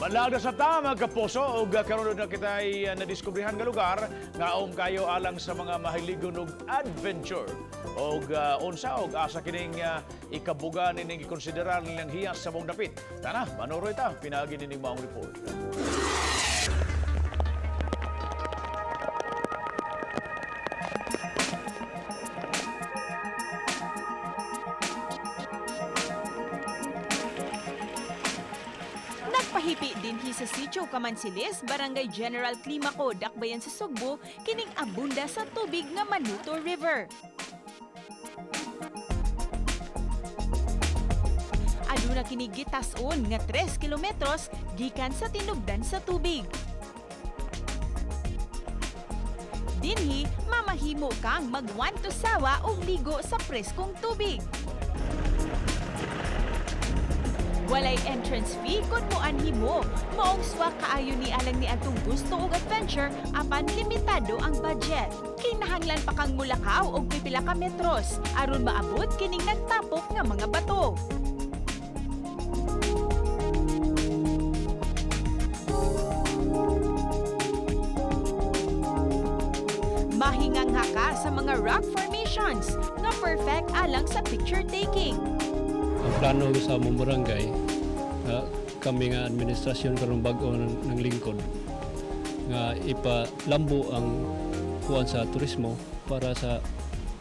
Malag na sa ta, mga kapuso, ug karon na kita ay nadiskubrihan nga lugar nga aom kayo alang sa mga mahiligon og adventure. Og unsa og asa kining ikabuga nining gikonsiderar nilang hiyas sa buong dapit. Tana, manuroy ta pinaagi nining maong report. Nagpahipi dinhi sa sitio Kamansilis, Barangay General Climaco, Dakbayan sa Sugbo, kining abunda sa tubig nga Manuto River. Aduna kini gitas-on nga 3 kilometros gikan sa tinubdan sa tubig. Dinhi, mamahimo kang magwanto sawa og ligo sa preskong tubig. Walay entrance fee kung moanhi mo. Maong swak kaayo ni alang ni atong gusto og adventure apan limitado ang budget. Kinahanglan pa kang mulakaw og pipila ka metros aron maabot kining nagtapok nga mga bato. Mahingangha ka sa mga rock formations nga perfect alang sa picture taking. Ang plano sa among barangay, kami nga administrasyon karong bag-o ng lingkod nga ipalambo ang kuan sa turismo para sa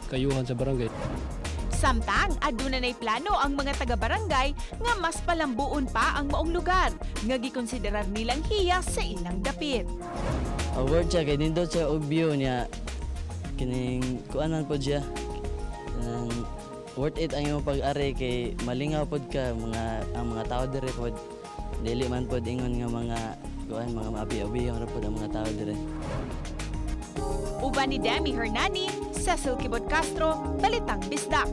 kayuhan sa barangay. Samtang aduna nay plano ang mga taga-barangay nga mas palambuon pa ang maong lugar nga gikonsiderar nilang hiyas sa ilang dapit. Award siya kay nindot siya og view niya, kining kuanan pod siya. Kanang worth it ang imong pag-ari kay malingaw pod ka, mga ang mga tao diri pod dili man pod ingon nga mga kuan, mga maabi-abi ra pod ang mga tao diri. Uban ni Demi Hernani, Cecil Kibot Castro, Balitang Bisdak.